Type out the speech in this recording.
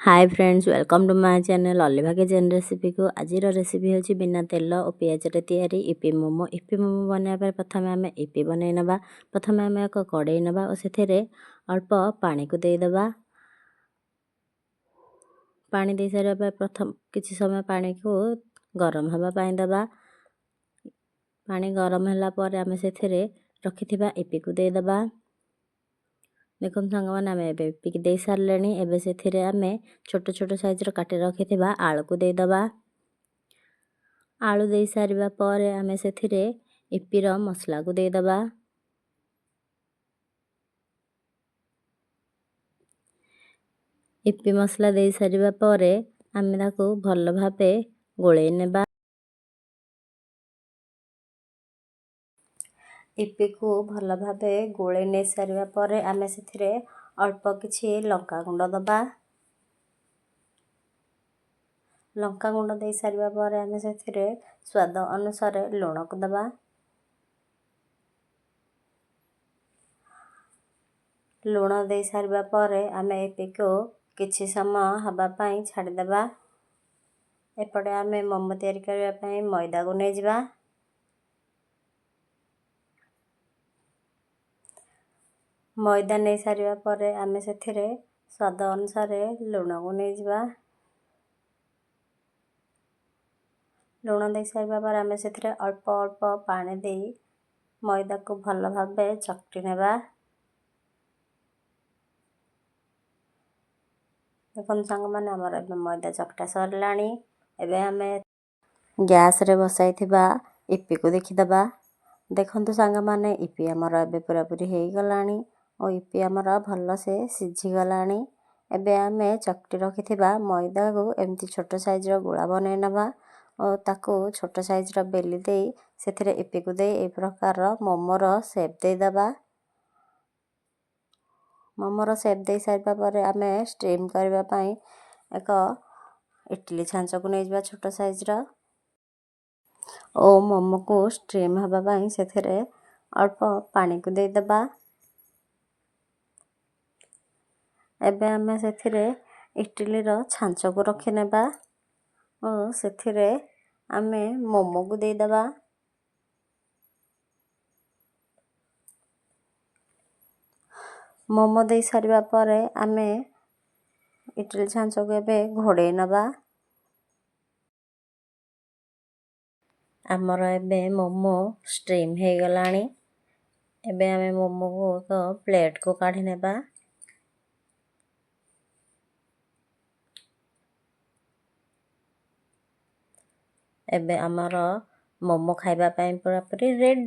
Hi friends, welcome to my channel Oliva kitchen ରେସିପିକୁ। ଆଜିର recipe ହେଉଛି ବିନା ତେଲ ଓ ପିଆଜରେ ତିଆରି ଇପି ମୋମୋ। ଇପି ମୋମୋ ବନାଇବା ପାଇଁ ପ୍ରଥମେ ଆମେ ଇପି ବନେଇ ନେବା। ପ୍ରଥମେ ଆମେ ଏକ କଡ଼େଇ ନେବା ଓ ସେଥିରେ ଅଳ୍ପ ପାଣିକୁ ଦେଇଦେବା। ପାଣି ଦେଇସାରିବା ପରେ ପ୍ରଥମ କିଛି ସମୟ ପାଣିକୁ ଗରମ ହେବା ପାଇଁ ଦେବା। ପାଣି ଗରମ ହେଲା ପରେ ଆମେ ସେଥିରେ ରଖିଥିବା ଇପିକୁ ଦେଇଦେବା। ଦେଖନ୍ତୁ ସାଙ୍ଗମାନେ, ଆମେ ଏବେ ଇପିକି ଦେଇ ସାରିଲେଣି। ଏବେ ସେଥିରେ ଆମେ ଛୋଟ ଛୋଟ ସାଇଜ୍ର କାଟି ରଖିଥିବା ଆଳୁକୁ ଦେଇଦେବା। ଆଳୁ ଦେଇ ସାରିବା ପରେ ଆମେ ସେଥିରେ ଇପିର ମସଲାକୁ ଦେଇଦେବା। ଇପି ମସଲା ଦେଇ ସାରିବା ପରେ ଆମେ ତାକୁ ଭଲ ଭାବେ ଗୋଳେଇ ନେବା। ଇପିକୁ ଭଲ ଭାବେ ଗୋଳେଇ ନେଇ ସାରିବା ପରେ ଆମେ ସେଥିରେ ଅଳ୍ପ କିଛି ଲଙ୍କା ଗୁଣ୍ଡ ଦେବା। ଲଙ୍କା ଗୁଣ୍ଡ ଦେଇ ସାରିବା ପରେ ଆମେ ସେଥିରେ ସ୍ୱାଦ ଅନୁସାରେ ଲୁଣକୁ ଦେବା। ଲୁଣ ଦେଇ ସାରିବା ପରେ ଆମେ ଇପିକୁ କିଛି ସମୟ ହେବା ପାଇଁ ଛାଡ଼ିଦେବା। ଏପଟେ ଆମେ ମୋମୋ ତିଆରି କରିବା ପାଇଁ ମଇଦାକୁ ନେଇଯିବା। ମଇଦା ନେଇ ସାରିବା ପରେ ଆମେ ସେଥିରେ ସ୍ୱାଦ ଅନୁସାରେ ଲୁଣକୁ ନେଇଯିବା। ଲୁଣ ଦେଇ ସାରିବା ପରେ ଆମେ ସେଥିରେ ଅଳ୍ପ ଅଳ୍ପ ପାଣି ଦେଇ ମଇଦାକୁ ଭଲ ଭାବେ ଚକଟି ନେବା। ଦେଖନ୍ତୁ ସାଙ୍ଗମାନେ, ଆମର ଏବେ ମଇଦା ଚକଟା ସରିଲାଣି। ଏବେ ଆମେ ଗ୍ୟାସ୍ରେ ବସାଇଥିବା ଇପିକୁ ଦେଖିଦେବା। ଦେଖନ୍ତୁ ସାଙ୍ଗମାନେ, ଇପି ଆମର ଏବେ ପୁରାପୁରି ହେଇଗଲାଣି ଓ ଇପି ଆମର ଭଲସେ ସିଝିଗଲାଣି। ଏବେ ଆମେ ଚକଟି ରଖିଥିବା ମଇଦାକୁ ଏମିତି ଛୋଟ ସାଇଜ୍ର ଗୁଳା ବନେଇ ନେବା ଓ ତାକୁ ଛୋଟ ସାଇଜ୍ର ବେଲି ଦେଇ ସେଥିରେ ଇପିକୁ ଦେଇ ଏହି ପ୍ରକାରର ମୋମୋର ସେପ୍ ଦେଇଦେବା। ମୋମୋର ସେପ୍ ଦେଇ ସାରିବା ପରେ ଆମେ ଷ୍ଟିମ୍ କରିବା ପାଇଁ ଏକ ଇଟିଲି ଛାଞ୍ଚକୁ ନେଇଯିବା ଛୋଟ ସାଇଜ୍ର ଓ ମୋମୋକୁ ଷ୍ଟିମ୍ ହେବା ପାଇଁ ସେଥିରେ ଅଳ୍ପ ପାଣିକୁ ଦେଇଦେବା। ଏବେ ଆମେ ସେଥିରେ ଇଟିଲିର ଛାଞ୍ଚକୁ ରଖିନେବା ଓ ସେଥିରେ ଆମେ ମୋମୋକୁ ଦେଇଦେବା। ମୋମୋ ଦେଇ ସାରିବା ପରେ ଆମେ ଇଟିଲି ଛାଞ୍ଚକୁ ଏବେ ଘୋଡ଼େଇ ନେବା। ଆମର ଏବେ ମୋମୋ ଷ୍ଟିମ୍ ହେଇଗଲାଣି। ଏବେ ଆମେ ମୋମୋକୁ ଏକ ପ୍ଲେଟ୍କୁ କାଢ଼ି ନେବା। ଏବେ ଆମର ମୋମୋ ଖାଇବା ପାଇଁ ପୁରାପୁରି ରେଡ଼ି।